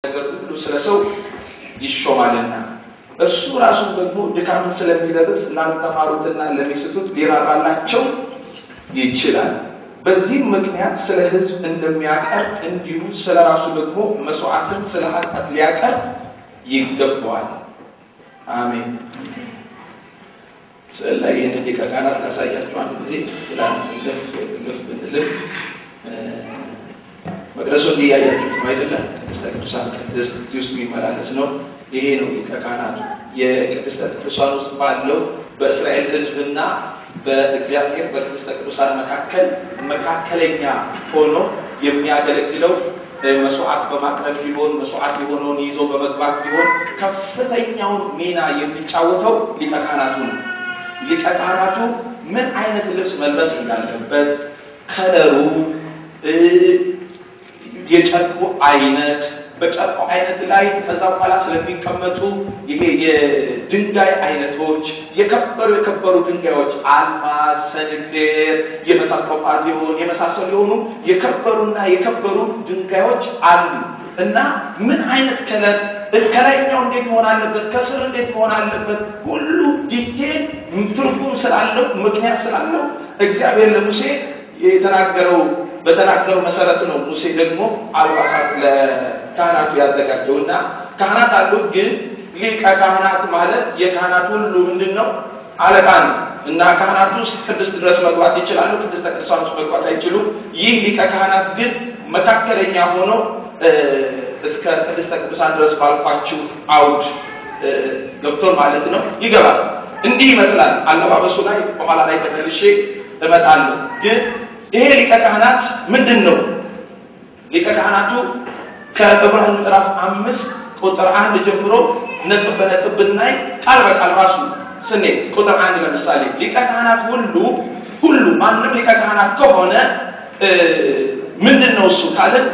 ነገር ሁሉ ስለ ሰው ይሾማልና እርሱ ራሱ ደግሞ ድካምን ስለሚለብስ ላልተማሩትና ለሚስቱት ሊራራላቸው ይችላል። በዚህም ምክንያት ስለ ሕዝብ እንደሚያቀርብ እንዲሁ ስለ ራሱ ደግሞ መስዋዕትን ስለ ኃጢአት ሊያቀርብ ይገባዋል። አሜን። ስዕል ላይ ይህንን ሊቀ ካህናት ላሳያችሁ። አንድ ጊዜ ትላንት ልፍ ልፍ ብንልፍ መቅደሱ እንዲህ እያያችሁት ነው አይደለ? ቅድስተ ቅዱሳን ቅድስት እዚህ ውስጥ የሚመላለስ ነው። ይሄ ነው ሊቀ ካህናቱ። የቅድስተ ቅዱሳን ውስጥ ባለው በእስራኤል ሕዝብና በእግዚአብሔር በቅድስተ ቅዱሳን መካከል መካከለኛ ሆኖ የሚያገለግለው መስዋዕት በማቅረብ ቢሆን፣ መስዋዕት የሆነውን ይዞ በመግባት ቢሆን፣ ከፍተኛውን ሚና የሚጫወተው ሊቀ ካህናቱ ነው። ሊቀ ካህናቱ ምን አይነት ልብስ መልበስ እንዳለበት፣ ከለሩ፣ የጨርቁ አይነት፣ በጨርቁ አይነት ላይ ከዛ በኋላ ስለሚቀመጡ ይሄ የድንጋይ አይነቶች፣ የከበሩ የከበሩ ድንጋዮች አልማዝ፣ ሰንፔር፣ የመሳሰሉ የመሳሰሉ የሆኑ የከበሩና የከበሩ ድንጋዮች አሉ እና ምን አይነት color፣ ከላይኛው እንዴት መሆን አለበት፣ ከስር እንዴት መሆን አለበት፣ ሁሉ detail ትርጉም ስላለው፣ ምክንያት ስላለው እግዚአብሔር ለሙሴ የተናገረው በተናገረው መሰረት ነው። ሙሴ ደግሞ አልባሳት ለካህናቱ ያዘጋጀው እና ካህናት አሉ፣ ግን ሊቀ ካህናት ማለት የካህናት ሁሉ ምንድን ነው? አለቃ ነው። እና ካህናቱ ውስጥ ቅድስት ድረስ መግባት ይችላሉ፣ ቅድስተ ቅዱሳን ውስጥ መግባት አይችሉም። ይህ ሊቀ ካህናት ግን መካከለኛ ሆኖ እስከ ቅድስተ ቅዱሳን ድረስ ባልኳችሁ አውድ ገብቶ ማለት ነው ይገባል። እንዲህ ይመስላል አለባበሱ ላይ በኋላ ላይ ተመልሼ እመጣለሁ። ግን ይሄ ሊቀ ካህናት ምንድን ነው? ሊቀ ካህናቱ ከዕብራውያን ምዕራፍ 5 ቁጥር 1 ጀምሮ ነጥብ በነጥብ ብናይ ቃል በቃል ራሱ ስኔ ቁጥር 1 ለምሳሌ ሊቀ ካህናት ሁሉ ሁሉ ማንም ሊቀ ካህናት ከሆነ ምንድን ነው እሱ ካልን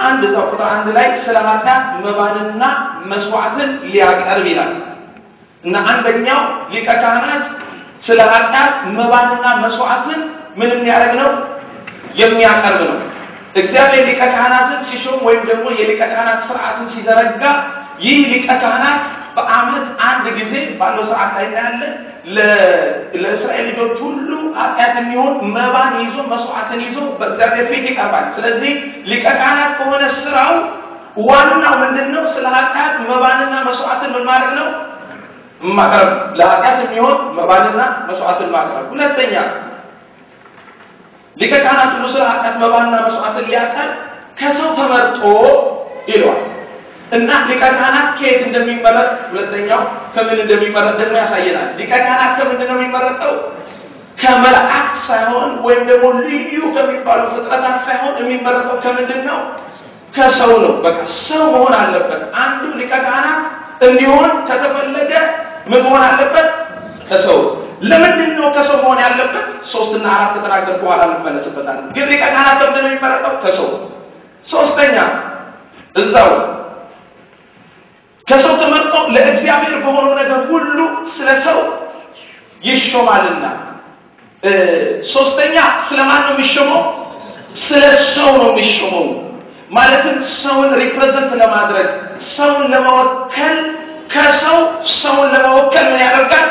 አንድ እዛው ቁጥር 1 ላይ ስለ ኃጢአት መባንና መስዋዕትን ሊያቀርብ ይላል። እና አንደኛው ሊቀ ካህናት ስለ ኃጢአት መባንና መስዋዕትን ምን የሚያደርግ ነው? የሚያቀርብ ነው። እግዚአብሔር ሊቀ ካህናትን ሲሾም ወይም ደግሞ የሊቀ ካህናት ስርዓትን ሲዘረጋ ይህ ሊቀ ካህናት በዓመት አንድ ጊዜ ባለው ስርዓት ላይ እናያለን ለእስራኤል ልጆች ሁሉ ኃጢአት የሚሆን መባን ይዞ መስዋዕትን ይዞ በእግዚአብሔር ፊት ይቀርባል። ስለዚህ ሊቀ ካህናት ከሆነ ስራው ዋናው ምንድነው? ስለ ኃጢአት መባንና መስዋዕትን ምን ማድረግ ነው? ማቅረብ። ለኃጢአት የሚሆን መባንና መስዋዕትን ማቅረብ። ሁለተኛ ሊቀ ካህናት ሁሉ ስለ ኃጢአት መባንና መስዋዕትን ሊያቀርብ ከሰው ተመርጦ ይለዋል። እና ሊቀ ካህናት ከየት እንደሚመረጥ ሁለተኛው ከምን እንደሚመረጥ ደግሞ ያሳየናል። ሊቀ ካህናት ከምንድን ነው የሚመረጠው? ከመላእክት ሳይሆን ወይም ደግሞ ልዩ ከሚባሉ ፍጥረታት ሳይሆን የሚመረጠው ከምንድን ነው? ከሰው ነው። በቃ ሰው መሆን አለበት። አንዱ ሊቀ ካህናት እንዲሆን ከተፈለገ ምን መሆን አለበት? ከሰው። ለምንድን ነው ከሰው መሆን ያለበት? 3 እና 4 ከተናገርኩ በኋላ እንመለስበታለን። ግን ሊቀ ካህናት ከምንድን ነው የሚመረጠው? ከሰው። ሶስተኛ እዛው ከሰው ተመርጦ ለእግዚአብሔር በሆነው ነገር ሁሉ ስለ ሰው ይሾማልና። ሶስተኛ ስለማን ነው የሚሾመው? ስለ ሰው ነው የሚሾመው። ማለትም ሰውን represent ለማድረግ፣ ሰውን ለመወከል፣ ከሰው ሰውን ለመወከል ምን ያደርጋል?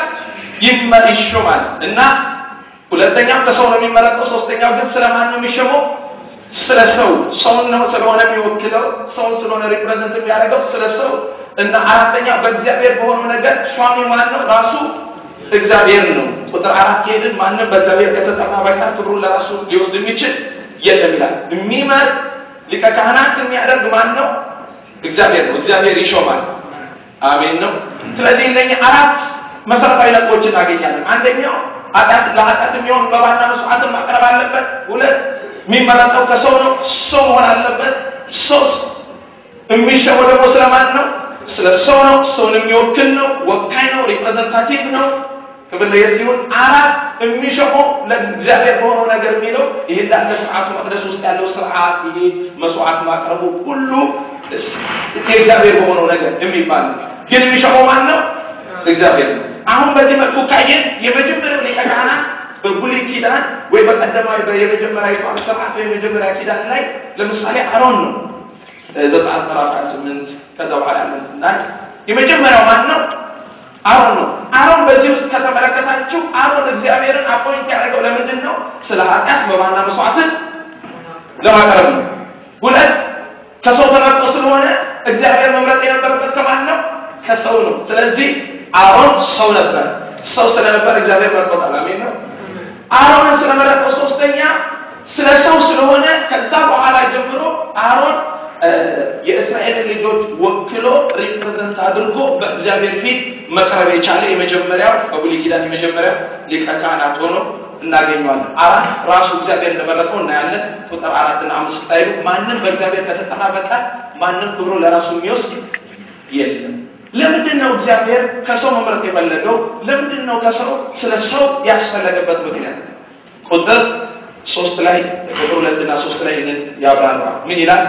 ይሾማል። እና ሁለተኛው ከሰው ነው የሚመረጠው። ሶስተኛው ግን ስለማን ነው የሚሾመው? ስለ ሰው። ሰውን ነው ስለሆነ የሚወክለው፣ ሰውን ስለሆነ represent የሚያደርገው ስለ ሰው። እና አራተኛ በእግዚአብሔር በሆነው ነገር ሿሚ ማን ነው? ራሱ እግዚአብሔር ነው። ቁጥር 4 ከሄድን ማንም በእግዚአብሔር ከተጠራ በቀር ክብሩን ለራሱ ሊወስድ የሚችል የለም ይላል። የሚመርጥ ሊቀ ካህናት የሚያደርግ ማን ነው? እግዚአብሔር ነው። እግዚአብሔር ይሾማል። አሜን ነው። ስለዚህ እነኚህ አራት መሰረታዊ ነጥቦች እናገኛለን። አንደኛው ኃጢአት ለኃጢአት የሚሆን መባና መስዋዕትን ማቅረብ አለበት። ሁለት የሚመረጠው ከሰው ነው፣ ሰው መሆን አለበት። ሶስት የሚሾመው ደግሞ ስለማን ነው? ስለ ሰው ነው። ሰውን የሚወክል ነው፣ ወካይ ነው፣ representative ነው። ክብር ለኢየሱስ ይሁን። አራት የሚሾመው ለእግዚአብሔር በሆነው ነገር የሚለው ይሄ እንዳለ ስርዓቱ መቅደስ ውስጥ ያለው ስርዓት ይሄ መስዋዕት ማቅረቡ ሁሉ የእግዚአብሔር በሆነው ነገር የሚባል ነው። ግን የሚሾመው ማን ነው? እግዚአብሔር ነው። አሁን በዚህ መልኩ ካየን የመጀመሪያው ሊቀ ካህናት በብሉይ ኪዳን ወይ በቀደማዊ የመጀመሪያው ስርዓት ወይ የመጀመሪያ ኪዳን ላይ ለምሳሌ አሮን ነው። ዘጸአት ምዕራፍ 28 ከዛ በኋላ ያለን ስናይ የመጀመሪያው ማን ነው? አሮን ነው። አሮን በዚህ ውስጥ ከተመለከታችሁ አሮን እግዚአብሔርን appoint ያደረገው ለምንድን ነው? ስለ ኃጢአት መባና መስዋዕትን ለማቅረብ ነው። ሁለት ከሰው ተመርጦ ስለሆነ እግዚአብሔር መምረጥ የነበረበት ከማን ነው? ከሰው ነው። ስለዚህ አሮን ሰው ነበር። ሰው ስለነበር እግዚአብሔር መርጦታል። አሜን ነው። አሮንን ስለመረጠው ሶስተኛ ስለ ሰው ስለሆነ ከዛ በኋላ ጀምሮ አሮን የእስራኤልን ልጆች ወክሎ represent አድርጎ በእግዚአብሔር ፊት መቅረብ የቻለ የመጀመሪያው በብሉይ ኪዳን የመጀመሪያው ሊቀ ካህናት ሆኖ እናገኘዋለን። አራት ራሱ እግዚአብሔር እንደመረጠው እናያለን። ቁጥር 4 እና 5 ላይ ማንም በእግዚአብሔር ከተጠራ በቀር ማንም ክብሩ ለራሱ የሚወስድ የለም። ለምንድን ነው እግዚአብሔር ከሰው መምረጥ የፈለገው? ለምንድን ነው ከሰው ስለ ሰው ያስፈለገበት ምክንያት? ቁጥር 3 ላይ ቁጥር 2 እና 3 ላይ ይህንን ያብራራል። ምን ይላል?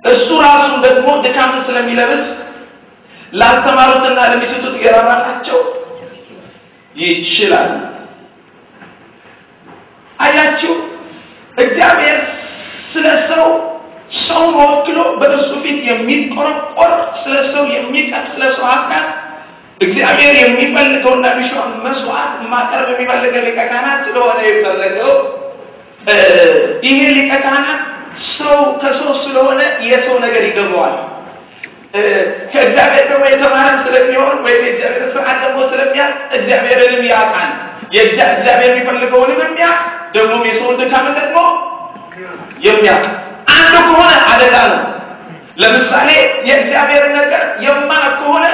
እሱ ራሱ ደግሞ ድካምን ስለሚለብስ ላልተማሩትና ለሚስቱት ሊራራላቸው ይችላል። አያችሁ፣ እግዚአብሔር ስለ ሰው ሰውን ወክሎ በእርሱ ፊት የሚቆረቆር ስለ ሰው የሚቀር ስለ ሰው ኃጢአት እግዚአብሔር የሚፈልገውና የሚሻውን መስዋዕት ማቅረብ የሚፈልገው ሊቀ ካህናት ስለሆነ የፈለገው ይሄ ሊቀ ካህናት ሰው ከሰው ስለሆነ የሰው ነገር ይገባዋል። ከእግዚአብሔር ደግሞ የተማረ ስለሚሆን ወይም የእግዚአብሔር ስርዓት ደግሞ ስለሚያውቅ እግዚአብሔርንም ያውቃል። የእግዚአብሔር የሚፈልገውንም የሚያውቅ ደግሞ የሰውን ድካምን ደግሞ የሚያውቅ አንዱ ከሆነ አደጋ ነው። ለምሳሌ የእግዚአብሔር ነገር የማያውቅ ከሆነ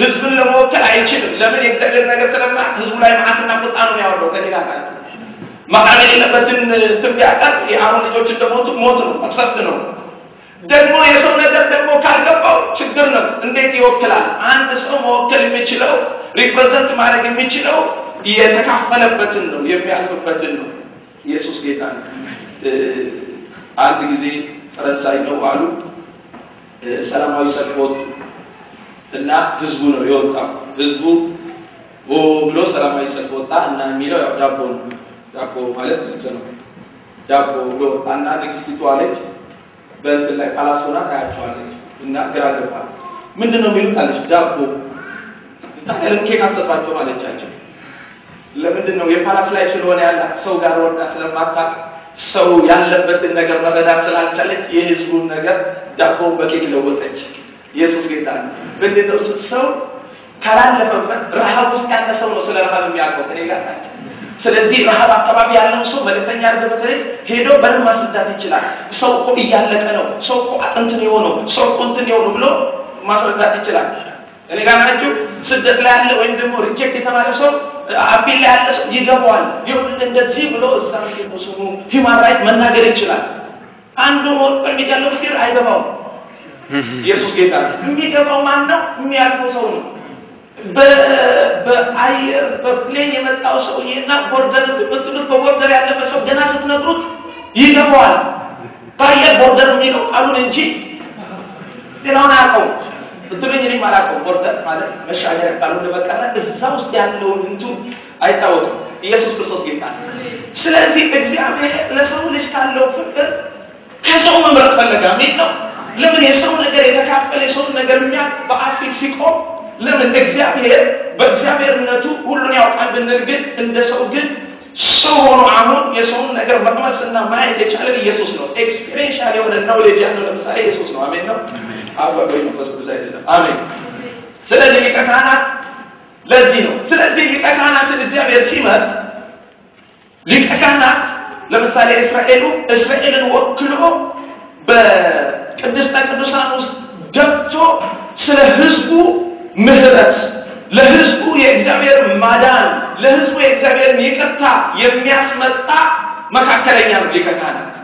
ህዝብን ለመወከል አይችልም። ለምን? የእግዚአብሔር ነገር ስለማያውቅ ህዝቡ ላይ መዓትና ቁጣ ነው የሚያወርደው። ከዚህ ጋር ማቅረብ የሌለበትን እንትን ቢያቀርብ የአሮን ልጆች እንደሞቱ ሞት ነው፣ መቅሰፍት ነው። ደግሞ የሰው ነገር ደግሞ ካልገባው ችግር ነው። እንዴት ይወክላል? አንድ ሰው መወከል የሚችለው represent ማድረግ የሚችለው የተካፈለበትን ነው፣ የሚያልፍበትን ነው። ኢየሱስ ጌታ ነው። አንድ ጊዜ ፈረንሳይ ነው አሉ ሰላማዊ ሰልፍ ወጡ እና ህዝቡ ነው የወጣው። ህዝቡ ብሎ ሰላማዊ ሰልፍ ወጣ እና የሚለው ያው ዳቦ ነው። ዳቦ ማለት ግልጽ ነው። ዳቦ ብሎ ወጣና ንግስቲቱ አለች በእንትን ላይ palace ሆና ታያቸዋለች እና ግራ ገባት። ምንድን ነው የሚሉት አለች። ዳቦ ታዲያ ኬክ አትሰጧቸውም አለቻቸው። ለምንድን ነው? የ palace ላይ ስለሆነ ያላት ሰው ጋር ወርዳ ስለማታውቅ ሰው ያለበትን ነገር መረዳት ስላልቻለች የህዝቡን ነገር ዳቦ በኬክ ለወጠች። ኢየሱስ ጌታ ነው። ምንድን ነው ሰው ካላለፈበት ረሃብ ውስጥ ያለ ሰው ነው ስለ ረሃብ የሚያውቀው። እኔ ጋር ናቸው። ስለዚህ ረሃብ አካባቢ ያለው ሰው መልእክተኛ አድርገህ በተለይ ሄዶ በደንብ ማስረዳት ይችላል። ሰው እኮ እያለቀ ነው፣ ሰው እኮ አጥንት ነው የሆነው፣ ሰው እኮ እንትን የሆነው ብሎ ማስረዳት ይችላል። እኔ ጋር ናችሁ። ስደት ላይ ያለ ወይም ደግሞ reject የተባለ ሰው appeal ላይ ያለ ሰው ይገባዋል። ይሁን እንደዚህ ብሎ እዛ ስሙ human right መናገር ይችላል። አንዱ permit ያለው ብትል አይገባውም። ኢየሱስ ጌታ ነው። የሚገባው ማን ነው? የሚያልፈው ሰው ነው። በአየር በ plane የመጣው ሰውዬና border ብትሉት በ border ያለፈ ሰው ገና ስትነግሩት ይገባዋል። በአየር border የሚለው ቃሉን እንጂ ሌላውን አያውቀውም። ብትሉኝ እኔም አላውቀውም። border ማለት መሻገሪያ ቃሉን በቀረ እዛ ውስጥ ያለውን እንትን አይታወቅም። ኢየሱስ ክርስቶስ ጌታ ነው። ስለዚህ እግዚአብሔር ለሰው ልጅ ካለው ፍቅር ከሰው መምረጥ ፈለገ። አሜን ነው። ለምን? የሰው ነገር የተካፈለ የሰውን ነገር የሚያውቅ በአብ ፊት ሲቆም ለምን እግዚአብሔር በእግዚአብሔርነቱ ሁሉን ያውቃል ብንል ግን እንደ ሰው ግን ሰው ሆኖ አሁን የሰውን ነገር መቅመስና ማየት የቻለ ኢየሱስ ነው። experiential የሆነ knowledge ያለው ለምሳሌ ኢየሱስ ነው። አሜን ነው። አብ ወይ መንፈስ ቅዱስ አይደለም። አሜን። ስለዚህ ሊቀ ካህናት ለዚህ ነው። ስለዚህ ሊቀ ካህናትን እግዚአብሔር ሲመርጥ ሊቀ ካህናት ለምሳሌ እስራኤልን ወክሎ በቅድስተ ቅዱሳን ውስጥ ገብቶ ስለ ህዝቡ ምህረት፣ ለህዝቡ የእግዚአብሔር ማዳን፣ ለህዝቡ የእግዚአብሔር ይቅርታ የሚያስመጣ መካከለኛ ነው ሊቀ ካህናት።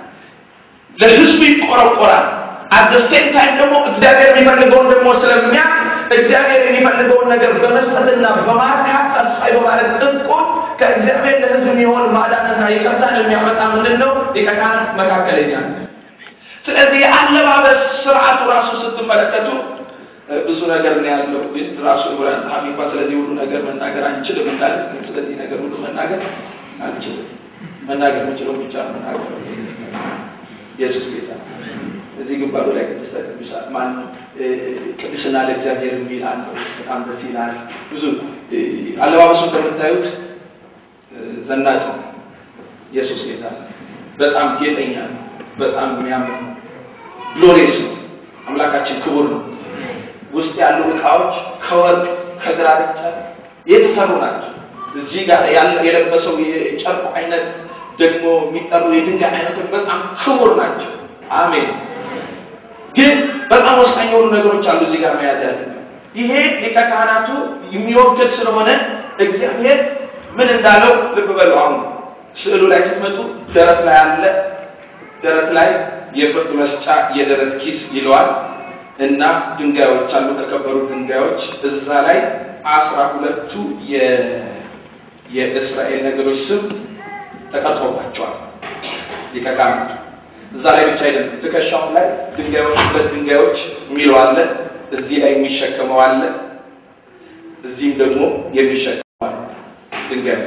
ለህዝቡ ይቆረቆራል። At the same time ደግሞ እግዚአብሔር የሚፈልገውን ደግሞ ስለሚያውቅ እግዚአብሔር የሚፈልገውን ነገር በመስጠትና በማርካት satisfy በማድረግ ጥንቁን ከእግዚአብሔር ለህዝብ የሚሆን ማዳንና ይቅርታን የሚያመጣ ምንድን ነው? ሊቀ ካህናት መካከለኛ ነው። ስለዚህ የአለባበስ ስርዓቱ ራሱ ስትመለከቱ ብዙ ነገር ነው ያለው። ግን ራሱ ዕብራውያን ጸሐፊ እንኳን ስለዚህ ሁሉ ነገር መናገር አንችልም እንዳለ ስለዚህ ነገር ሁሉ መናገር አንችልም። መናገር የምችለው ብቻ መናገር። ኢየሱስ ጌታ። እዚህ ግንባሩ ላይ ቅድስተ ቅዱሳን ማን ቅድስና ለእግዚአብሔር የሚል አለው። በጣም ደስ ይላል። ብዙ አለባበሱ እንደምታዩት ዘናጭ ነው። ኢየሱስ ጌታ ነው። በጣም ጌጠኛ ነው። በጣም የሚያምር ነው። Glorious ነው። አምላካችን ክቡር ነው። ውስጥ ያሉ ዕቃዎች ከወርቅ ከግራጫ የተሰሩ ናቸው። እዚህ ጋር የለበሰው የጨርቁ አይነት ደግሞ የሚጠሩ የድንጋይ አይነቶች በጣም ክቡር ናቸው። አሜን። ግን በጣም ወሳኝ የሆኑ ነገሮች አሉ እዚህ ጋር መያዝ ያለብን። ይሄ ሊቀ ካህናቱ የሚወክል ስለሆነ እግዚአብሔር ምን እንዳለው ልብ በሉ። አሁን ስዕሉ ላይ ስትመጡ ደረት ላይ አለ። ደረት ላይ የፍርድ መስጫ የደረት ኪስ ይለዋል እና ድንጋዮች አሉ፣ ከከበሩ ድንጋዮች። እዛ ላይ 12ቱ የእስራኤል ነገዶች ስም ተቀርጾባቸዋል። ሊቀ ካህናቱ እዛ ላይ ብቻ አይደለም፣ ትከሻው ላይ ድንጋዮች፣ ሁለት ድንጋዮች የሚለው አለ። እዚህ ላይ የሚሸከመው አለ፣ እዚህም ደግሞ የሚሸከመው አለ። ድንጋይ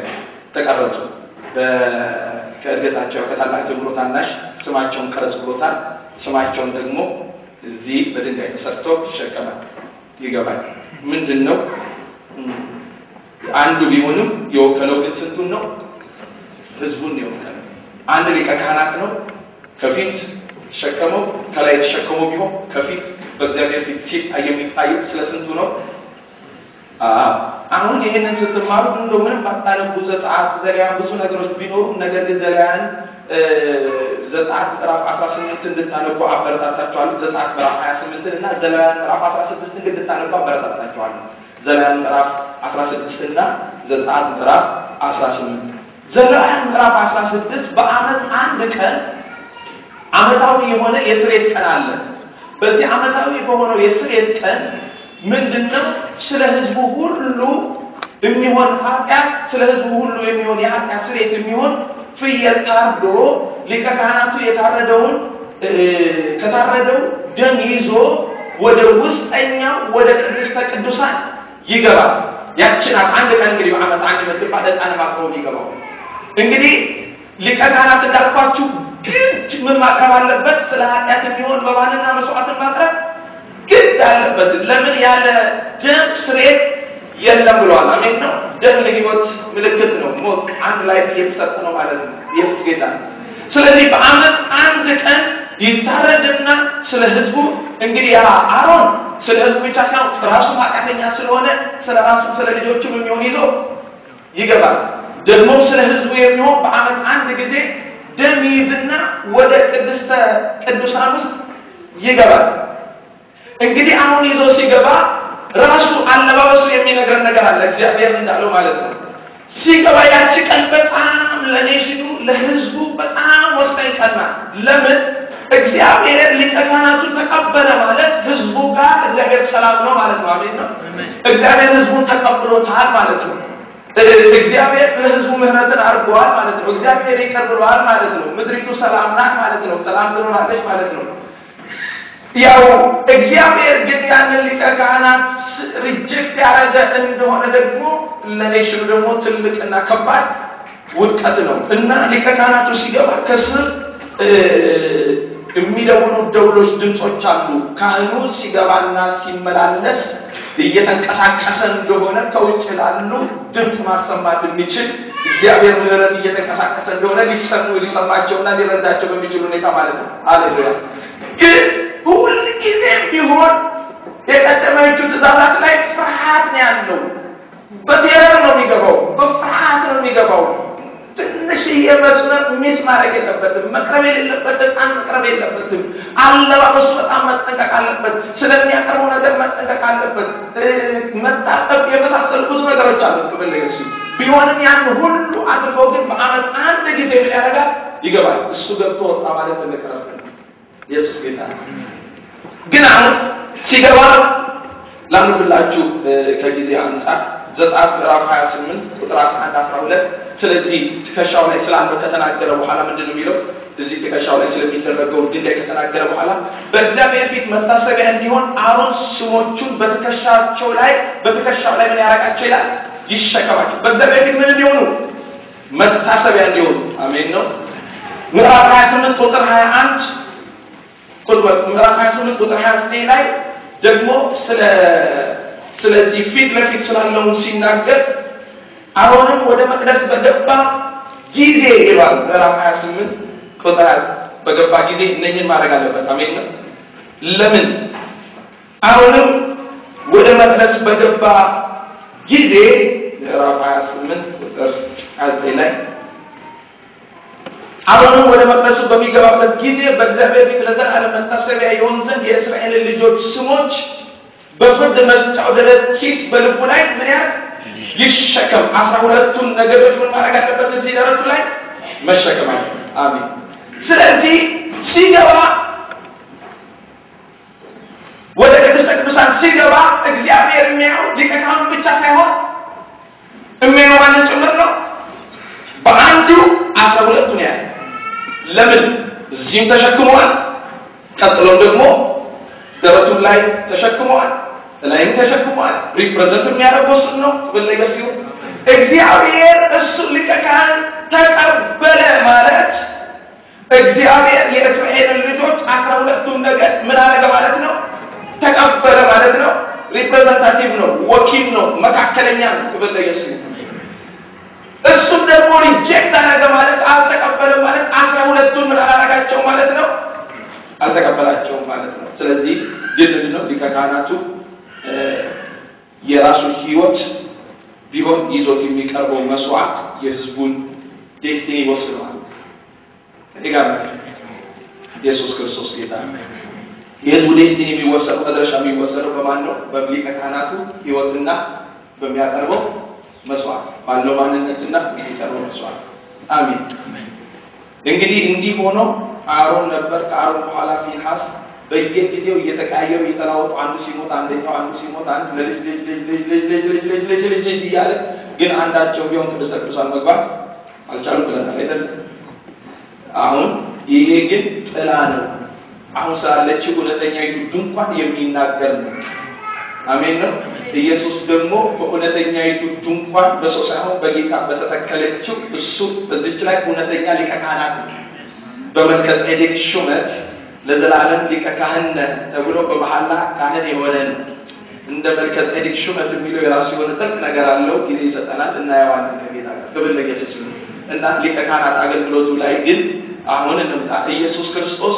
ተቀረጹ። ከእድገታቸው ከታላቅ ጀምሮ ታናሽ ስማቸውን ቀረጽ ብሎታል። ስማቸውን ደግሞ እዚህ በድንጋይ ተሰርቶ ይሸከማል፣ ይገባል። ምንድነው አንዱ ቢሆንም የወከለው ግን ስንቱን ነው? ህዝቡን የወከለው። አንድ ሊቀ ካህናት ነው ከፊት ተሸከመው፣ ከላይ ተሸከመው ቢሆን ከፊት በእግዚአብሔር ፊት ሲታይ የሚታየው ስለ ስንቱ ነው? አሁን ይሄንን ስትማሩ እንደው ምንም ባታነቡ ዘጸአት፣ ዘሌዋውያን ብዙ ነገሮች ቢኖሩ ነገር ግን ዘሌዋውያን ዘጸአት ምዕራፍ 18 እንድታነቡ አበረታታችኋለሁ። ዘጸአት ምዕራፍ 28 እና ዘሌዋውያን ምዕራፍ 16 እንድታነቡ አበረታታችኋለሁ። ዘሌዋውያን ምዕራፍ 16 እና ዘጸአት ምዕራፍ 18። ዘሌዋውያን ምዕራፍ 16 በዓመት አንድ ቀን ዓመታዊ የሆነ የስርየት ቀን አለ። በዚህ ዓመታዊ በሆነው የስርየት ቀን ምንድነው? ስለ ህዝቡ ሁሉ የሚሆን ኃጢአት፣ ስለ ህዝቡ ሁሉ የሚሆን የኃጢአት ስርየት የሚሆን ፍየል ታርዶ ሊቀ ካህናቱ የታረደውን ከታረደው ደም ይዞ ወደ ውስጠኛው ወደ ቅድስተ ቅዱሳን ይገባል። ያችን አንድ ቀን እንግዲህ በዓመት አንድ የምትባል ዕጣን ማቅረብ ይገባው። እንግዲህ ሊቀ ካህናት እንዳልኳችሁ ግድ ምን ማቅረብ አለበት? ስለ ኃጢአት የሚሆን መባንና መስዋዕትን ማቅረብ ግድ አለበት። ለምን? ያለ ደም ስርየት የለም ብለዋል። አሜን ነው። ደም ለህይወት ምልክት ነው። ሞት አንድ ላይ እየተሰጠ ነው ማለት ነው። ኢየሱስ ጌታ ነው። ስለዚህ በዓመት አንድ ቀን ይታረድና ስለ ህዝቡ እንግዲህ ያ አሮን ስለ ህዝቡ ብቻ ሳይሆን ራሱ ኃጢአተኛ ስለሆነ ስለ ራሱ ስለ ልጆቹም የሚሆን ይዞ ይገባል። ደግሞ ስለ ህዝቡ የሚሆን በዓመት አንድ ጊዜ ደም ይይዝና ወደ ቅድስተ ቅዱሳን ውስጥ ይገባል። እንግዲህ አሁን ይዞ ሲገባ ራሱ አለባበሱ የሚነግረን ነገር አለ። እግዚአብሔር እንዳለው ማለት ነው። ሲገባ ያቺ ቀን በጣም ለኔሽኑ ለህዝቡ በጣም ወሳኝ ቀን ናት። ለምን? እግዚአብሔር ሊቀ ካህናቱን ተቀበለ ማለት ህዝቡ ጋር እግዚአብሔር ሰላም ነው ማለት ነው። አሜን ነው። እግዚአብሔር ህዝቡን ተቀብሎታል ማለት ነው። እግዚአብሔር ለህዝቡ ምህረትን አድርጓል ማለት ነው። እግዚአብሔር ይቅር ብሏል ማለት ነው። ምድሪቱ ሰላም ናት ማለት ነው። ሰላም ትኖራለች ማለት ነው። ያው እግዚአብሔር ግን ያንን ሊቀ ካህናት reject ያደረገ እንደሆነ ደግሞ ለ nation ኑ ደግሞ ትልቅና ከባድ ውድቀት ነው። እና ሊቀ ካህናቱ ሲገባ ከስር የሚደውሉ ደውሎች ድምጾች አሉ። ካህኑ ሲገባና ሲመላለስ እየተንቀሳቀሰ እንደሆነ ከውጭ ላሉ ድምጽ ማሰማት የሚችል እግዚአብሔር ምህረት እየተንቀሳቀሰ እንደሆነ ሊሰማቸውና ሊረዳቸው በሚችል ሁኔታ ማለት ነው። ሃሌሉያ። ግን ሁል ጊዜም ቢሆን የቀደመችው ትእዛዛት ላይ ፍርሃት ነው ያለው። በ terror ነው የሚገባው፣ በፍርሃት ነው የሚገባው። ትንሽ የመስመር miss ማድረግ የለበትም። መቅረብ የሌለበት ዕጣን መቅረብ የለበትም። አለባበሱ በጣም መጠንቀቅ አለበት። ስለሚያቀርበው ነገር መጠንቀቅ አለበት። መታጠብ የመሳሰሉ ብዙ ነገሮች አሉ። ከፈለገ እሱ ቢሆንም ያን ሁሉ አድርጎ ግን በዓመት አንድ ጊዜ ምን ያደርጋል? ይገባል። እሱ ገብቶ ወጣ ማለት ትልቅ ረፍት ነው። ኢየሱስ ጌታ ነው። ግን አሁን ሲገባ ላንብላችሁ ከጊዜ አንጻር ዘጸአት ምዕራፍ 28 ቁጥር 11 12። ስለዚህ ትከሻው ላይ ስላለው ከተናገረ በኋላ ምንድነው የሚለው? እዚህ ትከሻው ላይ ስለሚደረገው ድንጋይ ከተናገረ በኋላ በእግዚአብሔር ፊት መታሰቢያ እንዲሆን አሮን ስሞቹን በትከሻቸው ላይ በትከሻው ላይ ምን ያደርጋቸው ይላል? ይሸከማቸው። በእግዚአብሔር ፊት ምን እንዲሆኑ? መታሰቢያ እንዲሆኑ። አሜን ነው። ምዕራፍ 28 ቁጥር 21 ቁጥር ምዕራፍ 28 ቁጥር 29 ላይ ደግሞ ስለዚህ ፊት ለፊት ስላለው ሲናገር አሮንም ወደ መቅደስ በገባ ጊዜ ይላል። ምዕራፍ 28 ቁጥር በገባ ጊዜ እነኝን ማድረግ አለበት። አሜን ነው። ለምን አሮንም ወደ መቅደስ በገባ ጊዜ ምዕራፍ 28 ቁጥር 29 ላይ አሮንም ወደ መቅደሱ በሚገባበት ጊዜ በእግዚአብሔር ፊት ለዘላለም መታሰቢያ ይሆን ዘንድ የእስራኤልን ልጆች ስሞች በፍርድ መስጫው ደረት ኪስ በልቡ ላይ ምን ያህል ይሸከም። 12ቱን ነገዶች ምን ማድረግ አለበት? እዚህ ደረቱ ላይ መሸከም አለበት። አሜን። ስለዚህ ሲገባ ወደ ቅድስተ ቅዱሳን ሲገባ እግዚአብሔር የሚያየው ሊቀ ካህኑ ብቻ ሳይሆን የሚያየው ማንን ጭምር ነው? በአንዱ 12ቱን ያያል። ለምን? እዚህም ተሸክመዋል፣ ቀጥሎም ደግሞ ደረቱም ላይ ተሸክመዋል፣ ላይም ተሸክመዋል። represent የሚያደርገው እሱን ነው። በለገስ ሲሆን እግዚአብሔር እሱ ሊቀ ካህን ተቀበለ ማለት እግዚአብሔር የእስራኤልን ልጆች 12ቱን ነገድ ምን አደረገ ማለት ነው? ተቀበለ ማለት ነው። representative ነው፣ ወኪል ነው፣ መካከለኛ ነው። በለገስ ሲሆን እሱም ደግሞ reject አደረገ ማለት አልተቀበለም ማለት 12ቱን ምን አላደረጋቸው ማለት ነው? አልተቀበላቸውም ማለት ነው። ስለዚህ ግን ምንድነው ሊቀ ካህናቱ የራሱ ህይወት ቢሆን ይዞት የሚቀርበው መስዋዕት የህዝቡን destiny ይወስነዋል። እኔ ኢየሱስ ክርስቶስ ጌታ ነው። የህዝቡ destiny የሚወሰነው መድረሻ የሚወሰነው በማን ነው? በሊቀ ካህናቱ ህይወትና በሚያቀርበው መስዋዕት ባለው ማንነትና የሚቀርበው መስዋዕት። አሜን። እንግዲህ እንዲህ ሆኖ አሮን ነበር። ከአሮን በኋላ ፊንሐስ በየጊዜው እየተቀያየሩ እየተለዋወጡ አንዱ ሲሞት አንደኛው፣ አንዱ ሲሞት አንድ ለልጅ ልጅ ልጅ ልጅ ልጅ ልጅ ልጅ ልጅ ልጅ ልጅ ልጅ እያለ ግን አንዳቸው ቢሆን ቅድስተ ቅዱሳን መግባት አልቻሉም ብለናል አይደል? አሁን ይሄ ግን ጥላ ነው። አሁን ስላለችው እውነተኛይቱ ድንኳን የሚናገር ነው። አሜን ነው። ኢየሱስ ደግሞ በእውነተኛይቱ ድንኳን በሰው ሳይሆን በጌታ በተተከለችው እሱ በዚች ላይ እውነተኛ ሊቀ ካህናት ነው። በመልከ ጼዴቅ ሹመት ለዘላለም ሊቀ ካህን ተብሎ በመሐላ ካህን የሆነ ነው። እንደ መልከ ጼዴቅ ሹመት የሚለው የራሱ የሆነ ጥልቅ ነገር አለው። ጊዜ ይሰጠናል፣ እናየዋለን ከጌታ ጋር። ክብር ለኢየሱስ ይሁን። እና ሊቀ ካህናት አገልግሎቱ ላይ ግን አሁን እንምጣ። ኢየሱስ ክርስቶስ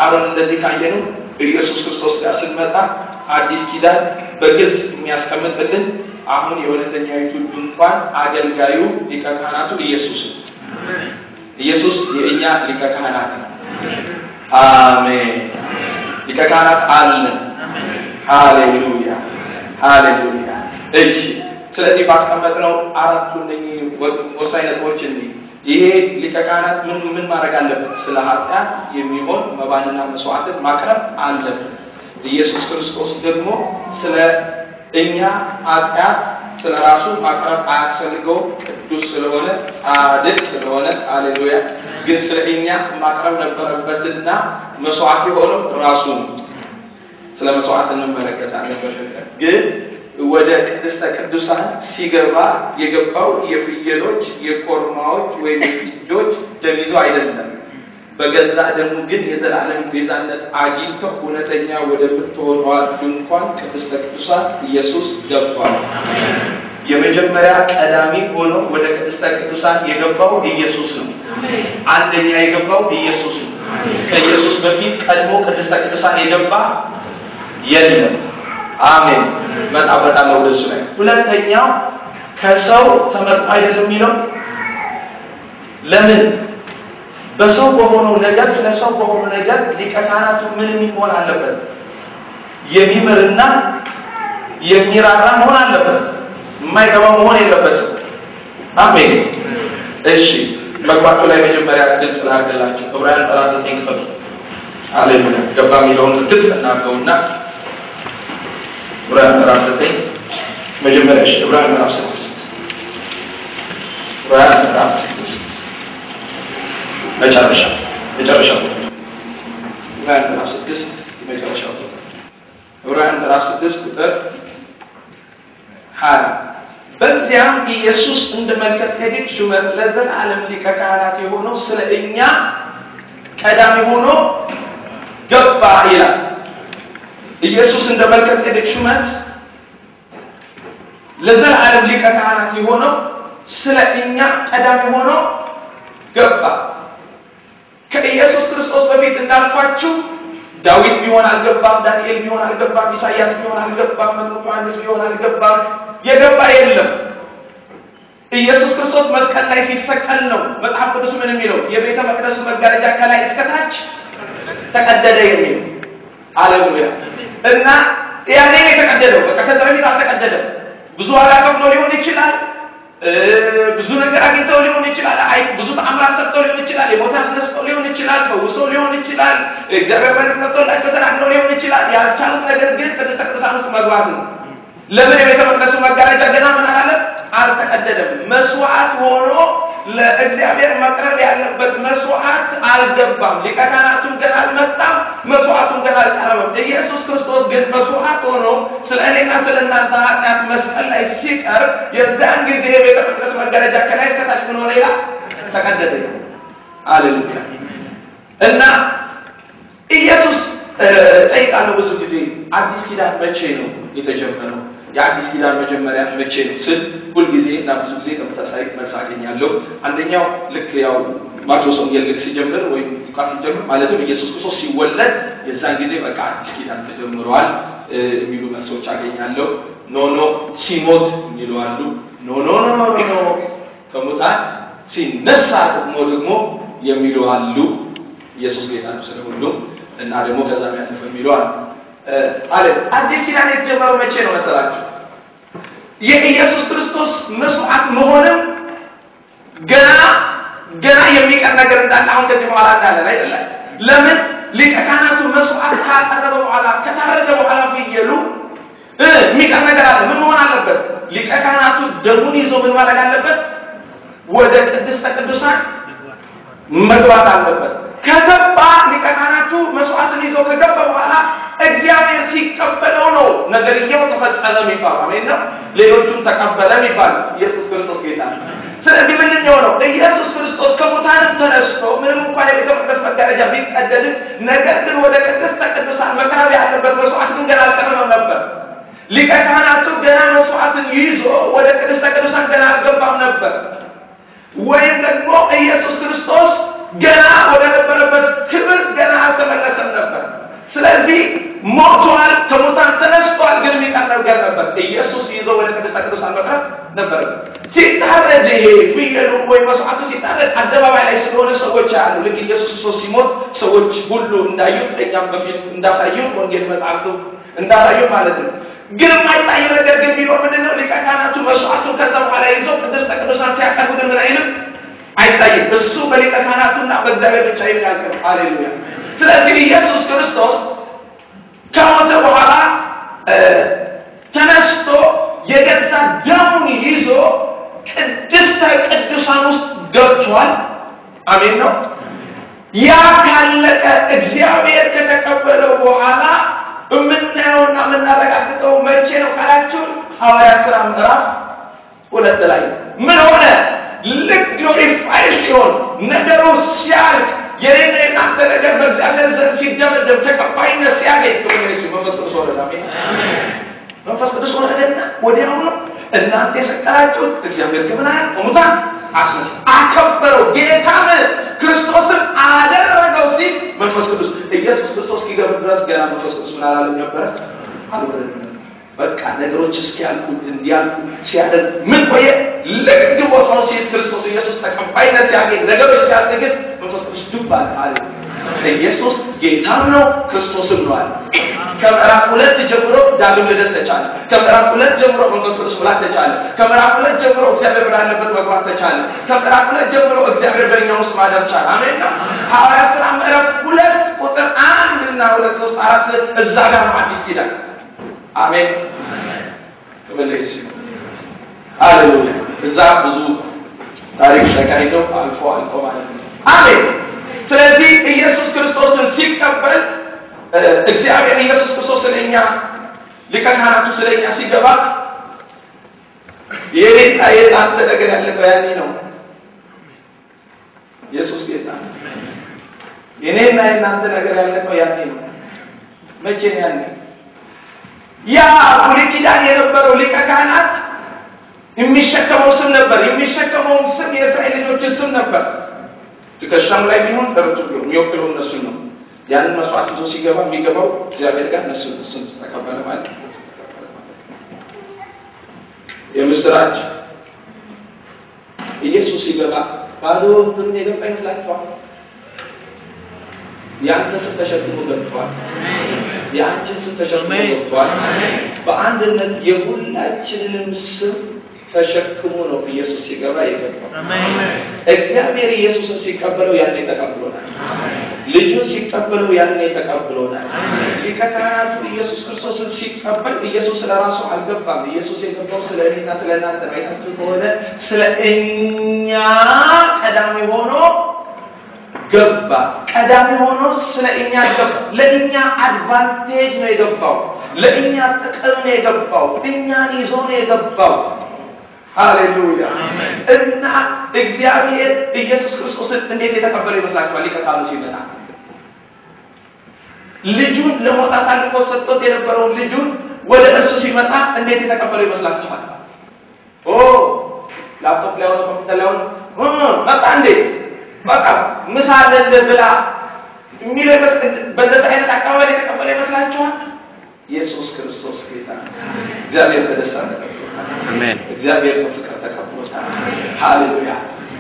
አሮን እንደዚህ ካየነው ኢየሱስ ክርስቶስ ጋር ስንመጣ አዲስ ኪዳን በግልጽ የሚያስቀምጥልን አሁን የእውነተኛይቱ ድንኳን አገልጋዩ ሊቀ ካህናቱ ኢየሱስ ነው። ኢየሱስ የእኛ ሊቀ ካህናት ነው። አሜን። ሊቀ ካህናት አለ። ሃሌሉያ ሃሌሉያ። እሺ፣ ስለዚህ ባስቀመጥነው አራቱ እነኚህ ወሳኝ ነጥቦች እንይ። ይሄ ሊቀ ካህናት ምን ምን ማድረግ አለበት? ስለ ኃጢአት የሚሆን መባንና መስዋዕትን ማቅረብ አለበት። ኢየሱስ ክርስቶስ ደግሞ ስለ እኛ ኃጢአት ስለ ራሱ ማቅረብ አያስፈልገውም። ቅዱስ ስለሆነ ጻድቅ ስለሆነ፣ ሃሌሉያ። ግን ስለ እኛ ማቅረብ ነበረበትና መስዋዕት የሆነው ራሱ ነው። ስለ መስዋዕት እንመለከታለን በፍቅር። ግን ወደ ቅድስተ ቅዱሳን ሲገባ የገባው የፍየሎች የኮርማዎች ወይም የጥጆች ደም ይዞ አይደለም። በገዛ ደሙ ግን የዘላለም ቤዛነት አግኝቶ እውነተኛ ወደምትሆነዋ ድንኳን ቅድስተ ቅዱሳን ኢየሱስ ገብቷል። የመጀመሪያ ቀዳሚ ሆኖ ወደ ቅድስተ ቅዱሳን የገባው ኢየሱስ ነው። አንደኛ የገባው ኢየሱስ ነው። ከኢየሱስ በፊት ቀድሞ ቅድስተ ቅዱሳን የገባ የለም። አሜን። መጣበታለሁ ወደሱ ላይ። ሁለተኛው ከሰው ተመርጦ አይደለም የሚለው ለምን? በሰው በሆነው ነገር ስለ ሰው በሆነው ነገር ሊቀ ካህናቱ ምን መሆን አለበት? የሚምርና የሚራራ መሆን አለበት። የማይገባ መሆን የለበትም። አሜን። እሺ፣ መግባቱ ላይ መጀመሪያ ግልጽ ላድርግላችሁ። ዕብራውያን ምዕራፍ 9 ክፈቱ። ሃሌሉያ። ገባ የሚለውን ግልጽ እናድርገውና ዕብራውያን ምዕራፍ 9 መጀመሪያ። እሺ፣ ዕብራውያን ምዕራፍ 6፣ ዕብራውያን ምዕራፍ 6 መጨረሻ ቁጥር፣ ዕብራውያን ምዕራፍ 6 መጨረሻው ቁጥር፣ ዕብራውያን ምዕራፍ 6 ቁጥር 20። በዚያም ኢየሱስ እንደ መልከ ጼዴቅ ሹመት ለዘላለም ሊቀ ካህናት የሆነው ስለ እኛ ቀዳሚ ሆኖ ገባ ይላል። ኢየሱስ እንደ መልከጼዴቅ ሹመት ለዘላለም ሊቀ ካህናት የሆነው ስለ እኛ ቀዳሚ ሆኖ ገባ። ከኢየሱስ ክርስቶስ በፊት እንዳልኳችሁ ዳዊት ቢሆን አልገባም፣ ዳንኤል ቢሆን አልገባም፣ ኢሳይያስ ቢሆን አልገባም፣ መጥምቁ ዮሐንስ ቢሆን አልገባም። የገባ የለም። ኢየሱስ ክርስቶስ መስቀል ላይ ሲሰቀል ነው መጽሐፍ ቅዱስ ምን የሚለው? የቤተ መቅደሱ መጋረጃ ከላይ እስከ ታች ተቀደደ የሚለው። ሃሌሉያ። እና ያኔ ነው የተቀደደው። በቃ ከዛ በፊት አልተቀደደም። ብዙ ዋጋ ከፍሎ ሊሆን ይችላል፣ ብዙ ነገር አግኝተው ሊሆን ይችላል፣ አይ ብዙ ተአምራት ሰርተው ሊሆን ይችላል፣ የሞተ አስነስተው ሊሆን ይችላል፣ ፈውሰው ሊሆን ይችላል፣ እግዚአብሔር መልእክት መጥቶላቸው ተናግረው ሊሆን ይችላል። ያልቻሉት ነገር ግን ቅድስተ ቅዱሳን ውስጥ መግባት ነው። ለምን? የቤተ መቅደሱ መጋረጃ ገና ምን አላለም? አልተቀደደም። መስዋዕት ሆኖ ለእግዚአብሔር መቅረብ ያለበት መስዋዕት አልገባም። ሊቀ ካህናቱም ገና አልመጣም፣ መስዋዕቱም ገና አልቀረበም። ኢየሱስ ክርስቶስ ግን መስዋዕት ሆኖ ስለ እኔና ስለ እናንተ ኃጢአት መስቀል ላይ ሲቀርብ የዛን ጊዜ የቤተ መቅደስ መጋረጃ ከላይ እስከታች ምን ሆነ ይላል? ተቀደደ። ሃሌሉያ። እና ኢየሱስ ጠይቃለሁ ብዙ ጊዜ አዲስ ኪዳን መቼ ነው የተጀመረው? የአዲስ ኪዳን መጀመሪያ መቼ ነው ስል ሁልጊዜ እና ብዙ ጊዜ ተመሳሳይ መልስ አገኛለሁ። አንደኛው ልክ ያው ማቴዎስ ወንጌል ልክ ሲጀምር ወይም ሉቃስ ሲጀምር ማለትም ኢየሱስ ክርስቶስ ሲወለድ የዛን ጊዜ በቃ አዲስ ኪዳን ተጀምሯል የሚሉ መልሶች አገኛለሁ። no no ሲሞት የሚሉ አሉ። no no no no no ከሙታን ሲነሳ ደግሞ የሚሉ አሉ። ኢየሱስ ጌታ ነው ስለ ሁሉም። እና ደግሞ ከዛም ያለፈ የሚሉ አሉ። አለ አዲስ ኪዳን የተጀመረው መቼ ነው መሰላችሁ? የኢየሱስ ክርስቶስ መስዋዕት መሆንም ገና ገና የሚቀር ነገር እንዳለ አሁን ከዚህ በኋላ እንዳለ አይደለ? ለምን ሊቀ ካህናቱ መስዋዕት ካቀረበ በኋላ ከታረደ በኋላ ፍየሉ የሚቀር ነገር አለ። ምን መሆን አለበት? ሊቀ ካህናቱ ደሙን ይዞ ምን ማድረግ አለበት? ወደ ቅድስተ ቅዱሳን መግባት አለበት። ከገባ ሊቀ ካህናቱ መስዋዕትን ይዞ ከገባ በኋላ እግዚአብሔር ሲቀበለው ነው ነገርየው ተፈጸመ የሚባለው። አሜን ነው። ሌሎቹም ተቀበለ የሚባለው ኢየሱስ ክርስቶስ ጌታ ነው። ስለዚህ ምንድን ነው የሆነው? ኢየሱስ ክርስቶስ ከሙታንም ተነስቶ ምንም እንኳን የቤተ መቅደስ መጋረጃ ቢቀደድም ነገር ግን ወደ ቅድስተ ቅዱሳን መቅረብ ያለበት መስዋዕት ግን ገና አልቀረበም ነበር። ሊቀ ካህናቱ ገና መስዋዕትን ይዞ ወደ ቅድስተ ቅዱሳን ገና አልገባም ነበር። ወይም ደግሞ ኢየሱስ ክርስቶስ ገና ወደ ነበረበት ክብር ገና አልተመለሰም ነበር። ስለዚህ ሞቷል፣ ከሙታን ተነስቷል፣ ግን የሚቀር ነገር ነበር። ኢየሱስ ይዞ ወደ ቅድስተ ቅዱሳን መቅረብ ነበር። ሲታረድ ይሄ ፍየሉ ወይ መስዋዕቱ ሲታረድ አደባባይ ላይ ስለሆነ ሰዎች ያሉ ልክ ኢየሱስ ክርስቶስ ሲሞት ሰዎች ሁሉ እንዳዩት እኛም በፊልም እንዳሳዩን ወንጌል መጽሐፍቱ እንዳሳዩ ማለት ነው። ግን የማይታየው ነገር ግን ቢኖር ምንድነው? ሊቀ ካህናቱ መስዋዕቱን ከዛ በኋላ ይዞ ቅድስተ ቅዱሳን ሲያቀርቡ ግን ምን አይልም? አይታይም። እሱ በሊቀ ካህናቱና በእግዚአብሔር ብቻ የሚያልቅ። ሃሌሉያ። ስለዚህ ኢየሱስ ክርስቶስ ከሞተ በኋላ ተነስቶ የገዛ ደሙን ይዞ ቅድስተ ቅዱሳን ውስጥ ገብቷል። አሜን ነው። ያ ካለቀ እግዚአብሔር ከተቀበለው በኋላ የምናየውና የምናረጋግጠው መቼ ነው ካላችሁ ሐዋርያት ሥራ ምዕራፍ 2 ላይ ምን ሆነ? ልክ glorify ሲሆን ነገሩ ሲያልቅ የኔና የናንተ ነገር በእግዚአብሔር ዘንድ ሲደመደም ተቀባይነት ሲያገኝ መንፈስ ቅዱስ ወረደ። አሜን። መንፈስ ቅዱስ ወረደና ወዲያውኑ እናንተ የሰቀላችሁት እግዚአብሔር ከሙታን አስነሳ፣ አከበረው፣ ጌታም ክርስቶስን አደረገው ሲል መንፈስ ቅዱስ ኢየሱስ ክርስቶስ እስኪገባ ድረስ ገና መንፈስ ቅዱስ ምን አላለም ነበረ? አልወረደም። በቃ ነገሮች እስኪያልቁ እንዲያልቁ ሲያደርግ ምን ቆየ? ልክ ግንቦት ሆኖ ሲሄድ ክርስቶስ ኢየሱስ ተቀባይነት ሲያገኝ ነገሮች ሲያልቅ ግን መንፈስ ቅዱስ ዱብ አለ። ኢየሱስ ጌታም ነው ክርስቶስም ነው አለ። ከምዕራፍ 2 ጀምሮ ዳግም ልደት ተቻለ። ከምዕራፍ 2 ጀምሮ መንፈስ ቅዱስ ሙላት ተቻለ። ከምዕራፍ 2 ጀምሮ እግዚአብሔር ወዳለበት መግባት ተቻለ። ከምዕራፍ 2 ጀምሮ እግዚአብሔር በእኛ ውስጥ ማደር ቻለ። አሜን ነው። ሐዋርያት ሥራ ምዕራፍ 2 ቁጥር 1 እና 2 3 4 እዛ ጋር ነው አዲስ ኪዳን። አሜን። ክብር ለኢየሱስ ይሁን። ሃሌሉያ። እዛ ብዙ ታሪክ ተካሂዶ አልፎ አልፎ ማለት ነው። አሜን። ስለዚህ ኢየሱስ ክርስቶስን ሲቀበል እግዚአብሔር ኢየሱስ ክርስቶስ ስለኛ ሊቀ ካህናቱ ስለኛ ሲገባ የኔና የናንተ ነገር ያለቀው ያኔ ነው። ኢየሱስ ጌታ። የኔና የእናንተ ነገር ያለቀው ያኔ ነው። መቼ ነው ያኔ? ያ ብሉይ ኪዳን የነበረው ሊቀ ካህናት የሚሸከመው ስም ነበር። የሚሸከመው ስም የእስራኤል ልጆችን ስም ነበር። ትከሻም ላይ ቢሆን ደረቱ ቢሆን የሚወክለው እነሱን ነው። ያንን መስዋዕት ይዞ ሲገባ የሚገባው እግዚአብሔር ጋር እነሱ እሱን ተቀበለ ማለት ነው። የምስራች ኢየሱስ ሲገባ ባዶ እንትኑን የገባ ይመስላችኋል? ያንተ ስም ተሸክሞ ገብቷል። የአንቺን ስም ተሸክሞ ገብቷል። በአንድነት የሁላችንንም ስም ተሸክሞ ነው ኢየሱስ ሲገባ የገባው። እግዚአብሔር ኢየሱስን ሲቀበለው ያኔ ተቀብሎናል። ልጁን ሲቀበለው ያኔ ተቀብሎናል። ሊቀ ካህናቱ ኢየሱስ ክርስቶስን ሲቀበል ኢየሱስ ለራሱ አልገባም። ኢየሱስ የገባው ስለ እኔና ስለ እናንተ ነው። አይታችሁ ከሆነ ስለ እኛ ቀዳሚ ሆኖ ገባ። ቀዳሚ ሆኖ ስለ እኛ ገባ። ለእኛ advantage ነው የገባው። ለእኛ ጥቅም ነው የገባው። እኛን ይዞ ነው የገባው። ሃሌሉያ። እና እግዚአብሔር ኢየሱስ ክርስቶስን እንዴት የተቀበለው ይመስላችኋል? ሊቀ ካህኑ ሲመጣ ልጁን ለሞት አሳልፎ ሰጥቶት የነበረውን ልጁን ወደ እርሱ ሲመጣ እንዴት የተቀበለው ይመስላችኋል? ኦ ላፕቶፕ ላይ ሆኖ ኮምፒውተር ላይ ሆኖ መጣ እንዴ በቃ ምሳ አለልህ ብላ የሚለው በዛ አይነት አቀባበል የተቀበለው ይመስላችኋል? ኢየሱስ ክርስቶስ ጌታ ነው። እግዚአብሔር በደስታ ተቀብሎታል። አሜን። እግዚአብሔር በፍቅር ተቀብሎታል። ሃሌሉያ።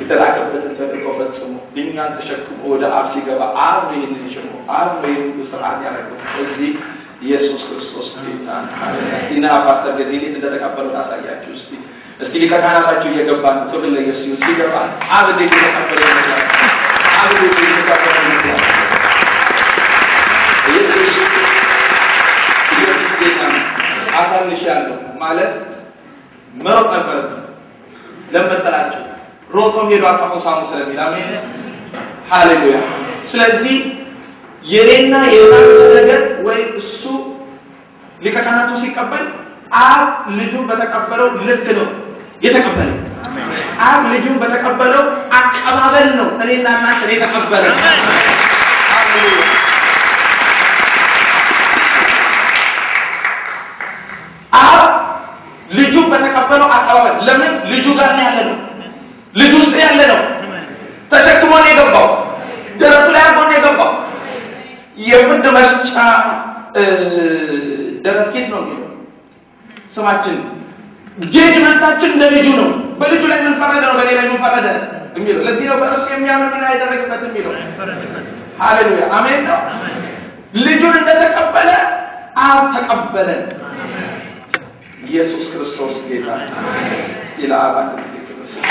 የተላከበትን ተልእኮ ፈጽሞ እኛን ተሸክሞ ወደ አብ ሲገባ አብ ነው ይህንን የሸመው፣ አብ ነው ይህን ሁሉ ስርዓት ያደረገው። እዚህ ኢየሱስ ክርስቶስ ጌታ ነው። ሃሌሉያ። እስቲ ና ፓስተር ገዜ እንዴት እንደተቀበለው ላሳያችሁ። እስቲ ሊቀ ካህናታችሁ እየገባ ነው። ክብር ለኢየሱስ ይሁን። ሲገባ አብ እንዴት የተቀበለው ይመስላል? አብ እንዴት የተቀበለው ይመስላል? ኢየሱስ ጌታ ነው። አሳንሻለሁ ማለት መሮጥ ነበረብኝ። ለመሰላችሁ ሮጦም ሄዶ አቀፈው ሳሙ ስለሚል አሜን ሃሌሉያ። ስለዚህ የኔና የናንተ ነገር ወይ እሱ ሊቀ ካህናቱ ሲቀበል አብ ልጁን በተቀበለው ልክ ነው የተቀበለው። አብ ልጁን በተቀበለው አቀባበል ነው እኔና እናንተ የተቀበለው። ሃሌሉያ። አብ ልጁን በተቀበለው አቀባበል ለምን ልጁ ጋር ነው ያለነው? ልጁ ውስጥ ያለ ነው። ተሸክሞ ነው የገባው። ደረቱ ላይ አድርጎ ነው የገባው። የፍርድ መስጫ ደረት ኪስ ነው የሚለው ስማችን። judgment ኣችን ለልጁ ነው። በልጁ ላይ ምን ፈረደ ነው፣ በእኔ ላይ ምን ፈረደ የሚለው። ለዚህ ነው በእርሱ የሚያምን ምን አይደረግበት የሚለው። ሃሌሉያ አሜን ነው። ልጁን እንደተቀበለ አብ ተቀበለን። ኢየሱስ ክርስቶስ ጌታ ነው። እስቲ ለአብ አንድ ጊዜ ክብር ስጡ።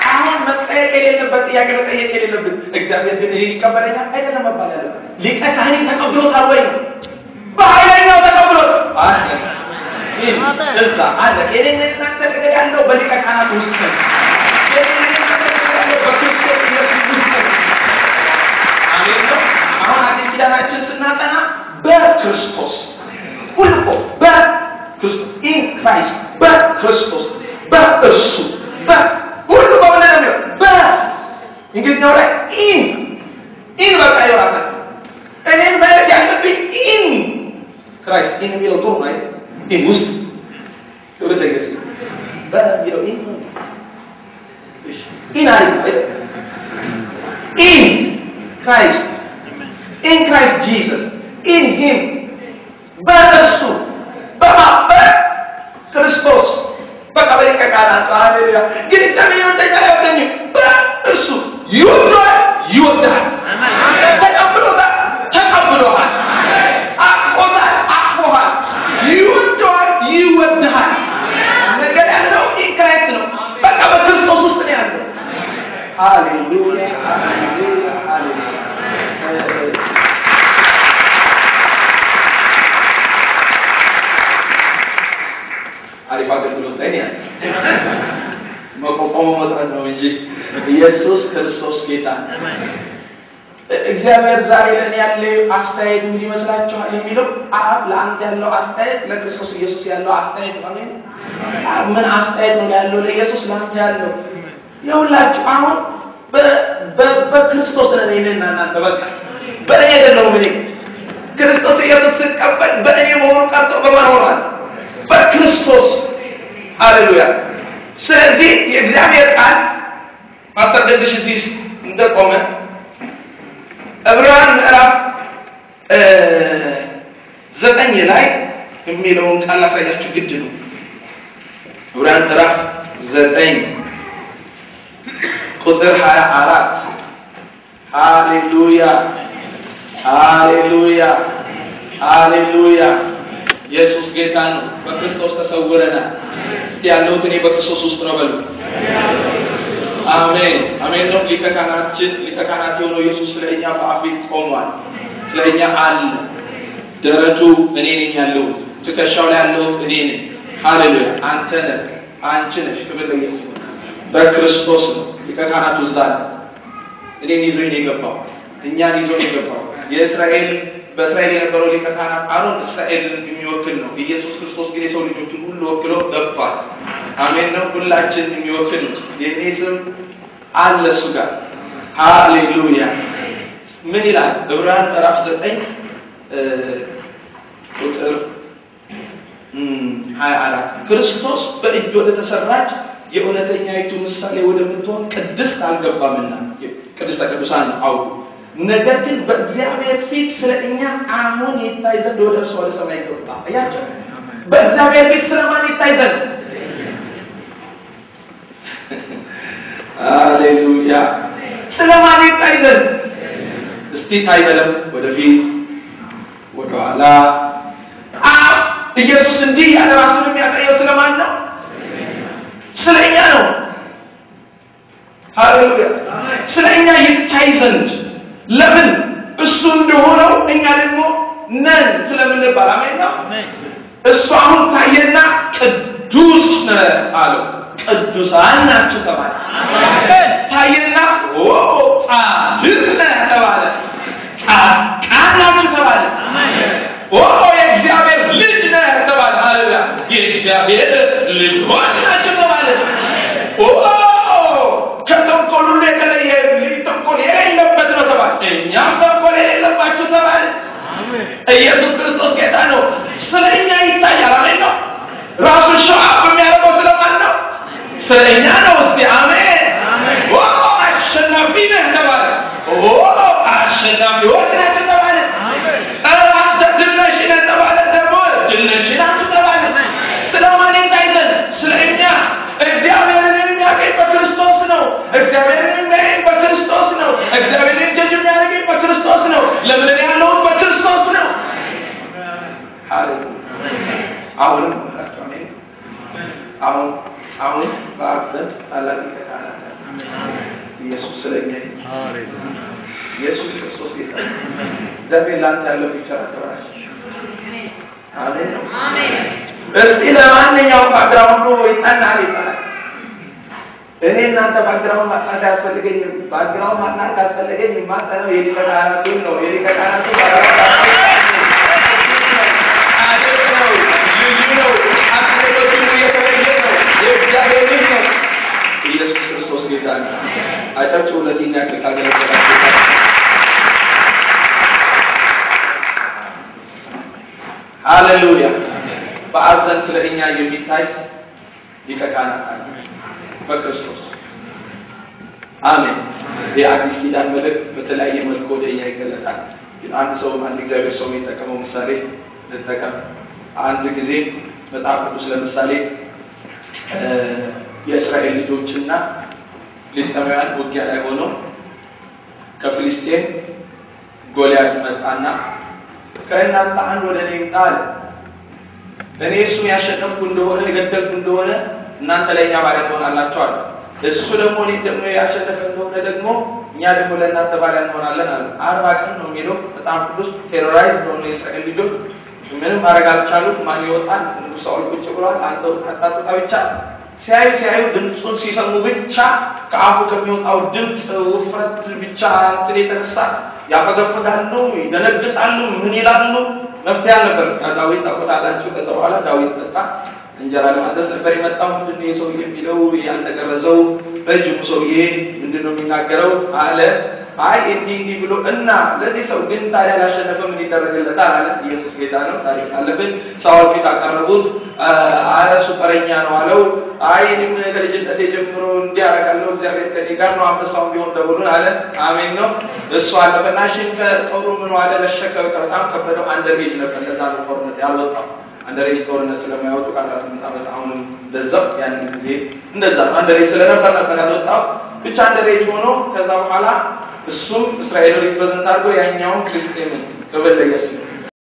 አሁን መጠየቅ የሌለበት ጥያቄ መጠየቅ የሌለብን እግዚአብሔር ግን ይሄን ይቀበለኛል አይደለም መባል ያለበት። ሊቀ ካህን ተቀብሎታል ወይ ነው። በኃይለኛው ተቀብሎት አለ። እዛ አለ። የኔና የእናንተ ነገር ያለው በሊቀ ካህናት ውስጥ ነው። የኔና የእናንተ ነገር ያለው በክርስቶስ ኢየሱስ ውስጥ ነው። አሜን ነው። አሁን አዲስ ኪዳናችን ስናጠና በክርስቶስ ሁሉ በክርስቶስ in Christ በክርስቶስ በእርሱ በሁሉ በሆነ ነው። በእንግሊዝኛው ላይ in in በቃ ይወራል። እኔን ማለት ያለብኝ in Christ in የሚለው ጥሩ ነው አይደል? in ውስጥ ክብር ለኢየሱስ በሚለው in ነው። እሺ in አሪፍ ነው አይደል? in Christ in Christ Jesus in him በእርሱ በክርስቶስ በቃ በሊቀ ካህናቱ ሃሌሉያ። ግን እግዚአብሔር ይወደኛል አይወደኝም? በእርሱ ይወደዋል፣ ይወድሃል። ተቀብሎታል፣ ተቀብሎሃል። አቅፎታል፣ አቅፎሃል። ይወደዋል፣ ይወድሃል። ነገር ያለው in Christ ነው። በቃ በክርስቶስ ውስጥ ነው ያለው። ሃሌሉያ ሃሌሉያ ሃሌሉያ። አሪፍ አገልግሎት ላይ ነው ያለው። መቆቆሙ መጥረት ነው እንጂ ኢየሱስ ክርስቶስ ጌታ ነው። እግዚአብሔር ዛሬ ለእኔ ያለው አስተያየት ምን ይመስላችኋል የሚለው አብ ለአንተ ያለው አስተያየት ለክርስቶስ ኢየሱስ ያለው አስተያየት ነው። አሜን። ምን አስተያየት ነው ያለው ለኢየሱስ ላንተ ያለው? ይኸውላችሁ አሁን በክርስቶስ ነን እኔና እናንተ። በቃ በእኔ አይደለሁም እኔ ክርስቶስ ኢየሱስ ስቀበል በእኔ መሆኑ ቀርቶ በማን ሆኗል? በክርስቶስ። ሃሌሉያ። ስለዚህ የእግዚአብሔር ቃል ፓስተር ደግሽ እዚህ እንደቆመ ዕብራውያን ምዕራፍ 9 ላይ የሚለውን ቃል ላሳያችሁ ግድ ነው። ዕብራውያን ምዕራፍ 9 ቁጥር 24። ሃሌሉያ ሃሌሉያ ሃሌሉያ። ኢየሱስ ጌታ ነው። በክርስቶስ ተሰውረናል። እስቲ ያለሁት እኔ በክርስቶስ ውስጥ ነው በሉ። አሜን አሜን ነው። ሊቀ ካህናችን ሊቀ ካህናት የሆነው ኢየሱስ ስለኛ በአብ ፊት ቆሟል። ስለኛ አለ። ደረቱ እኔ ነኝ ያለሁት፣ ትከሻው ላይ ያለሁት እኔ ነኝ። ሃሌሉያ። አንተ ነህ፣ አንቺ ነሽ። ክብር ለኢየሱስ። በክርስቶስ ነው ሊቀ ካህናቱ እዛ አለ። እኔን ይዞ ነው የገባው፣ እኛን ይዞ ነው የገባው። የእስራኤል በእስራኤል የነበረው ሊቀ ካህናት አሮን እስራኤልን የሚወክል ነው። ኢየሱስ ክርስቶስ ግን የሰው ልጆችን ሁሉ ወክሎ ገብቷል። አሜን ነው። ሁላችን የሚወክል ነው። የኔ ስም አለ እሱ ጋር። ሃሌሉያ። ምን ይላል? ዕብራውያን ምዕራፍ 9 ቁጥር 24 ክርስቶስ በእጅ ወደ ተሰራች የእውነተኛይቱ ምሳሌ ወደምትሆን ቅድስት አልገባምና፣ ቅድስተ ቅዱሳን አውቁ፣ ነገር ግን በእግዚአብሔር ፊት ስለኛ አሁን ይታይ ዘንድ ወደ እርሱ ወደ ሰማይ ገባ። አያችሁ፣ በእግዚአብሔር ፊት ስለማን ይታይ ዘንድ? ሃሌሉያ። ስለማን ይታይ ዘንድ? እስቲ ታይ በለም። ወደፊት ወደኋላ። ኢየሱስ እንዲህ ያለ ራሱን የሚያሳየው ስለማን ነው? ስለኛ ነው። ሃሌሉያ። ስለኛ ይታይ ዘንድ። ለምን? እሱ እንደሆነው እኛ ደግሞ ነን ስለምንባል። አሜን ነው። እሱ አሁን ታየና ቅዱስ ነህ አለው። ቅዱሳን ናችሁ ተባለ። ታየና ኦ ጻድቅ ነህ ተባለ። ጻድቃን ናችሁ ተባለ። ኦ የእግዚአብሔር ልጅ ነህ ተባለ። ሃሌሉያ። የእግዚአብሔር ልጆች ናችሁ ተባለ። ኦ ከተንኮል ሁሉ የተለየ ተንኮል የሌለበት ነው ተባለ። እኛም ተንኮል የሌለባችሁ ተባለ። ኢየሱስ ክርስቶስ ጌታ ነው። ስለኛ ይታያል። አሜን ነው። ራሱን show up የሚያደርገው ስለማን ነው? ስለኛ ነው። እስቲ አሜን። ኦ አሸናፊ ነህ ተባለ። ኦ አሸናፊዎች ናችሁ ተባለ። ኧረ አንተ ድል ነሽ ነህ ተባለ። ደግሞ ድል ነሽ ናችሁ ተባለ። ስለማን ይታይ ዘንድ? ስለኛ። እግዚአብሔርን የሚያገኝ በክርስቶስ ነው። እግዚአብሔርን የሚያገኝ በክርስቶስ ነው። እግዚአብሔርን ጀጅ የሚያደርገኝ በክርስቶስ ነው። ለምን እኔ ያለሁት በክርስቶስ ነው። ሃሌሉያ። አሁንም አሜን። አሁን አሁን በአብ ዘንድ ታላቅ ሊቀ ካህናት ኢየሱስ ስለኛ። ኢየሱስ ክርስቶስ ጌታ ነው። እግዚአብሔር ላንተ ያለው picture አተባሽ። አሜን ነው። እስቲ ለማንኛውም background ኡ ይጠናል ይባላል። እኔ እናንተ background ማጥናት አያስፈልገኝም። background ማጥናት ካስፈለገኝ የማጠናው የሊቀ ካህናቱን ነው። የሊቀ ካህናቱ background ነው፣ ልዩ ነው፣ ከሌሎች ሁሉ የተለየ ነው። የእግዚአብሔር ልጅ ነው። ኢየሱስ ክርስቶስ ጌታ ነው። አጨብጭቡለት። ይህን ያክል ካገለገላችሁ። ሃሌሉያ። በአብ ዘንድ ስለ እኛ የሚታይ ሊቀ ካህናት አለ በክርስቶስ። አሜን። የአዲስ ኪዳን መልእክት በተለያየ መልኩ ወደ እኛ ይገለጣል። አንድ ሰው አንድ እግዚአብሔር ሰው የሚጠቀመው ምሳሌ ልጠቀም። አንድ ጊዜ መጽሐፍ ቅዱስ ለምሳሌ የእስራኤል ልጆችና ፍልስጤማውያን ውጊያ ላይ ሆነው ከፍልስጤም ጎልያድ መጣና ከእናንተ አንድ ወደ እኔ ይምጣ አለ። እኔ እሱን ያሸነፍኩ እንደሆነ የገደልኩ እንደሆነ እናንተ ለእኛ ባሪያ ትሆናላችሁ አለ። እሱ ደግሞ እኔ ደግሞ ያሸነፈ እንደሆነ ደግሞ እኛ ደግሞ ለእናንተ ባሪያ እንሆናለን አለ። 40 ቀን ነው የሚለው መጽሐፍ ቅዱስ። terrorize ሆነ የእስራኤል ልጆች ምንም ማድረግ አልቻሉም። ማን ይወጣል? ንጉሥ ሳኦል ቁጭ ብሏል። አንተ ውጣ አታውጣ ብቻ ሲያዩ ሲያዩ ድምፁን ሲሰሙ ብቻ ከአፉ ከሚወጣው ድምፅ ውፍረት ብቻ እንትን የተነሳ ያፈገፍጋሉ፣ ይደነግጣሉ፣ ምን ይላሉ? መፍትሄ አልነበረም። ዳዊት ታውቁታላችሁ። ከዛ በኋላ ዳዊት መጣ። እንጀራ ለማድረስ ነበር የመጣው። ምንድን ነው የሰውዬ የሚለው? ያልተገረዘው ረጅሙ ሰውዬ ምንድን ነው የሚናገረው አለ። አይ እንዲህ እንዲህ ብሎ እና ለዚህ ሰው ግን ታዲያ ላሸነፈ ምን ይደረግለታል አለ። ኢየሱስ ጌታ ነው። ታሪክ አለብን። ሳውል ፊት አቀረቡት። አረ እሱ ጠረኛ ነው አለው። አይ እኔም ከልጅነቴ ጀምሮ እንዲህ አደርጋለሁ፣ እግዚአብሔር ከእኔ ጋር ነው፣ አንበሳውም ቢሆን ደውሉን አለ። አሜን ነው። እሱ አለፈና ሽንፈ ጦሩ ምን አለ ለሸከ በጣም ከበደው። Underage ነበር። ለዛ ነው ጦርነት ያልወጣው። Underage ጦርነት ስለማይወጡ ከ18 ዓመት አሁንም እንደዛው ያንን ጊዜ እንደዛ ነው። Underage ስለነበር ነበር ያልወጣው። ብቻ underage ሆኖ ከዛ በኋላ እሱም እስራኤልን represent አድርጎ ያኛውን ፍልስጤምን፣ ክብር ለኢየሱስ።